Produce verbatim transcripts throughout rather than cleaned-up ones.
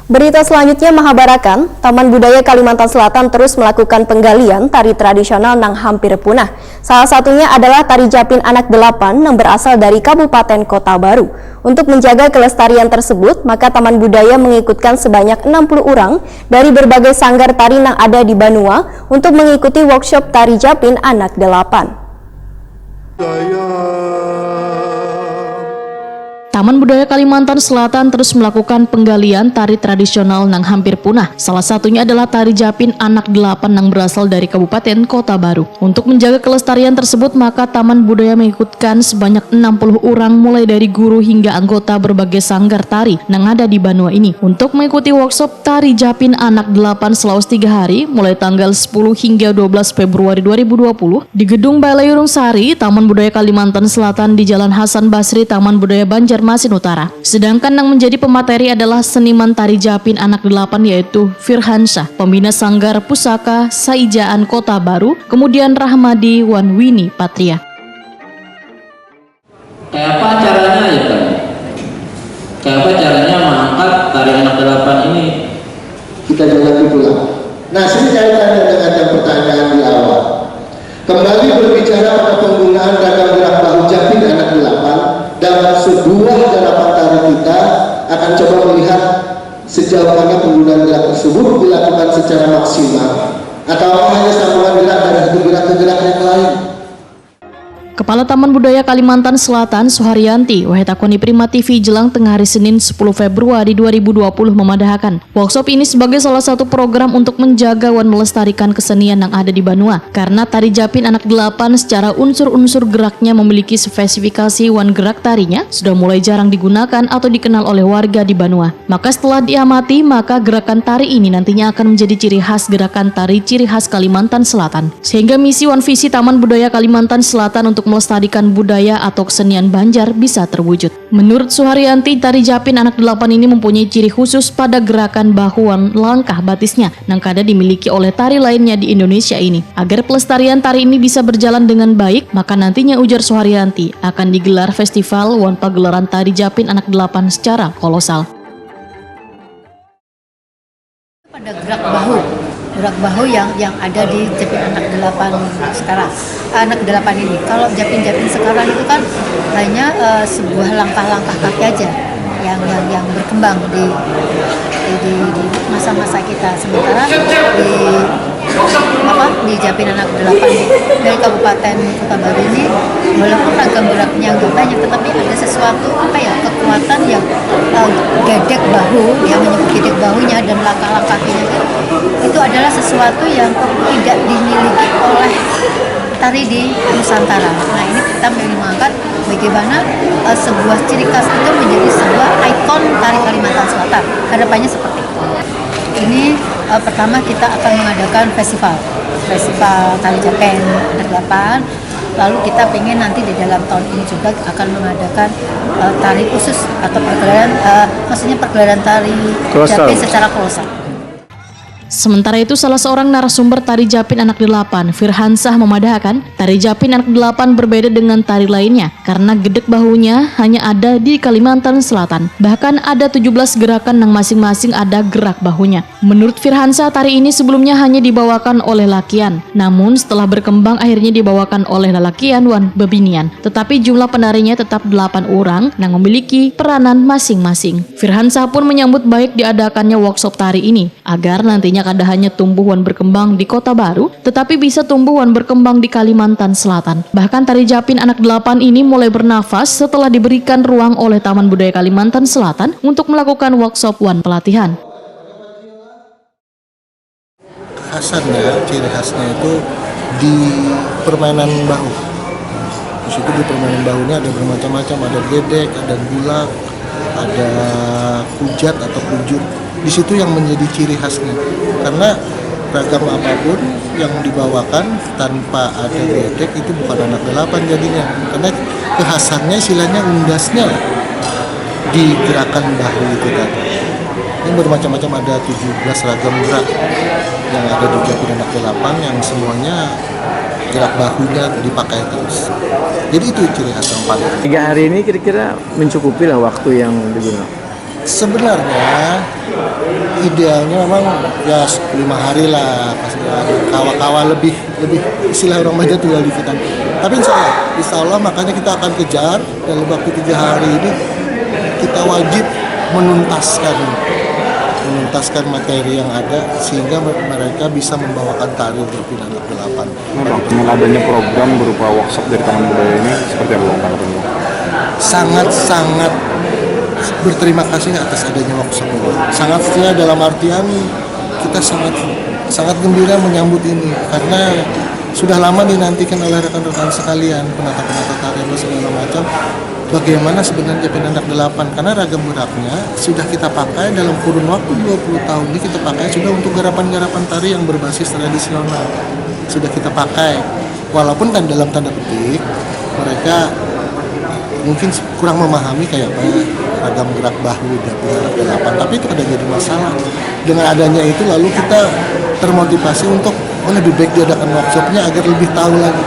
Berita selanjutnya mahabarakan, Taman Budaya Kalimantan Selatan terus melakukan penggalian tari tradisional nang hampir punah. Salah satunya adalah tari Japin Anak Delapan nang berasal dari Kabupaten Kota Baru. Untuk menjaga kelestarian tersebut, maka Taman Budaya mengikutkan sebanyak enam puluh orang dari berbagai sanggar tari nang ada di banua untuk mengikuti workshop tari Japin Anak Delapan. Taman Budaya Kalimantan Selatan terus melakukan penggalian tari tradisional nang hampir punah. Salah satunya adalah tari Japin Anak Delapan nang berasal dari Kabupaten Kota Baru. Untuk menjaga kelestarian tersebut, maka Taman Budaya mengikutkan sebanyak enam puluh orang, mulai dari guru hingga anggota berbagai sanggar tari nang ada di banua ini, untuk mengikuti workshop tari Japin Anak Delapan selama tiga hari, mulai tanggal sepuluh hingga dua belas Februari dua ribu dua puluh, di Gedung Balai Urung Sari, Taman Budaya Kalimantan Selatan, di Jalan Hasan Basri, Taman Budaya Banjarmasin Utara. Sedangkan yang menjadi pemateri adalah seniman tari Japin Anak Delapan, yaitu Firhansyah, pembina Sanggar Pusaka Saijaan Kota Baru, kemudian Rahmadi wan Winnie Patria. Kayak apa caranya ya, Bang? Kayak apa caranya mengangkat tari Anak Delapan ini? Kita jalan pulang. Nah, sini kaitannya dengan yang pertanyaan di awal. Kembali berbicara pada penggunaan ragam gerak bahu Japin Anak Delapan dalam sebuah garapan tari, kita akan coba melihat sejauh mana penggunaan gerak tersebut dilakukan secara maksimal atau hanya sambungan gerak dari satu gerak ke gerak yang lain. Kepala Taman Budaya Kalimantan Selatan, Suharyanti, wahai takuni Prima T V jelang tengah hari Senin sepuluh Februari dua ribu dua puluh, memadahakan, workshop ini sebagai salah satu program untuk menjaga wan melestarikan kesenian yang ada di banua. Karena tari Japin Anak Delapan secara unsur-unsur geraknya memiliki spesifikasi wan gerak tarinya sudah mulai jarang digunakan atau dikenal oleh warga di banua. Maka setelah diamati, maka gerakan tari ini nantinya akan menjadi ciri khas gerakan tari ciri khas Kalimantan Selatan. Sehingga misi wan visi Taman Budaya Kalimantan Selatan untuk melestarikan budaya atau kesenian Banjar bisa terwujud. Menurut Suharyanti, tari Japin Anak Delapan ini mempunyai ciri khusus pada gerakan bahu wan langkah batisnya nang kada dimiliki oleh tari lainnya di Indonesia ini. Agar pelestarian tari ini bisa berjalan dengan baik, maka nantinya, ujar Suharyanti, akan digelar festival wan pagelaran tari Japin Anak Delapan secara kolosal. Pada gerak bahu, gerak bahu yang yang ada di Japin Anak Delapan sekarang, Anak Delapan ini. Kalau Japin-Japin sekarang itu kan hanya eh, sebuah langkah-langkah kaki aja yang yang yang berkembang di di, di, di masa-masa kita. Sementara di apa di Japin Anak Delapan di, dari Kabupaten Kota Baru ini, walaupun ragam geraknya nggak banyak, tetapi ada sesuatu apa ya, kekuatan yang eh, gedek bahu, dia menyebut gedek bahunya dan langkah-langkahnya itu, itu adalah sesuatu yang tidak dimiliki oleh tari di Nusantara. Nah, ini kita ingin mengangkat bagaimana eh, sebuah ciri khas itu menjadi sebuah ikon tari Kalimantan Selatan. Harapannya seperti itu. Ini eh, pertama kita akan mengadakan festival, festival tari Japin Anak Delapan. Lalu kita pengen nanti di dalam tahun ini juga akan mengadakan eh, tari khusus atau pergelaran, eh, maksudnya pergelaran tari Kolosal. Japin secara kolosal. Sementara itu, salah seorang narasumber tari Japin Anak Delapan, Firhansah, memadahakan, tari Japin Anak Delapan berbeda dengan tari lainnya karena gedek bahunya hanya ada di Kalimantan Selatan. Bahkan ada tujuh belas gerakan nang masing-masing ada gerak bahunya. Menurut Firhansah, tari ini sebelumnya hanya dibawakan oleh lakian. Namun, setelah berkembang, akhirnya dibawakan oleh lalakian wan bebinian. Tetapi jumlah penarinya tetap delapan orang nang memiliki peranan masing-masing. Firhansah pun menyambut baik diadakannya workshop tari ini, agar nantinya kada hanya tumbuh wan berkembang di Kota Baru, tetapi bisa tumbuh wan berkembang di Kalimantan Selatan. Bahkan tari Japin Anak Delapan ini mulai bernafas setelah diberikan ruang oleh Taman Budaya Kalimantan Selatan untuk melakukan workshop wan pelatihan. Kekhasannya, ciri khasnya itu di permainan bahu. Di situ di permainan bahunya ada bermacam-macam, ada gedek, ada bulak, ada kujat atau kujut. Di situ yang menjadi ciri khasnya. Karena ragam apapun yang dibawakan tanpa ada gedek itu bukan anak delapan jadinya. Karena kekhasannya istilahnya undasnya lah di gerakan bahu itu tadi. Ini bermacam-macam, ada tujuh belas ragam gerak yang ada di Japin Anak Delapan yang semuanya gerak bahunya dipakai terus. Jadi itu ciri khas yang paling. Tiga hari ini kira-kira mencukupi lah waktu yang digunakan. Sebenarnya Idealnya memang ya lima hari lah, pas kawa-kawa lebih lebih istilah orang Banjar tinggal dikitan. Tapi insya Allah, insya Allah makanya kita akan kejar dalam waktu tiga hari ini kita wajib menuntaskan menuntaskan materi yang ada sehingga mereka bisa membawakan tari Japin Anak Delapan. Nah, Bang, dengan adanya program berupa workshop dari Taman Budaya ini, seperti apa, Bang, tanggapannya? Sangat-sangat berterima kasih atas adanya workshop ini. Sangatnya dalam artian kita sangat sangat gembira menyambut ini karena sudah lama dinantikan oleh rekan-rekan sekalian, penata-penata tari apa segala macam. Bagaimana sebenarnya Japin Anak Delapan? Karena ragam geraknya sudah kita pakai dalam kurun waktu dua puluh tahun ini, kita pakai sudah untuk garapan-garapan tari yang berbasis tradisional. Sudah kita pakai, walaupun tan- dalam tanda petik mereka mungkin kurang memahami kayak apa ragam gerak bahu Japin Anak Delapan, tapi itu kada jadi masalah. Dengan adanya itu lalu kita termotivasi untuk, oh, lebih baik diadakan workshopnya agar lebih tahu lagi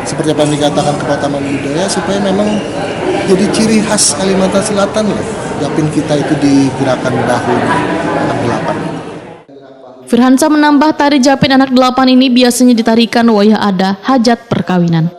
seperti apa yang dikatakan Kepala Taman Budaya, supaya memang jadi ciri khas Kalimantan Selatan lah, Japin kita itu di gerakan bahu Anak Delapan. Firhansa menambah, tari Japin Anak Delapan ini biasanya ditarikan wayah ada hajat perkawinan.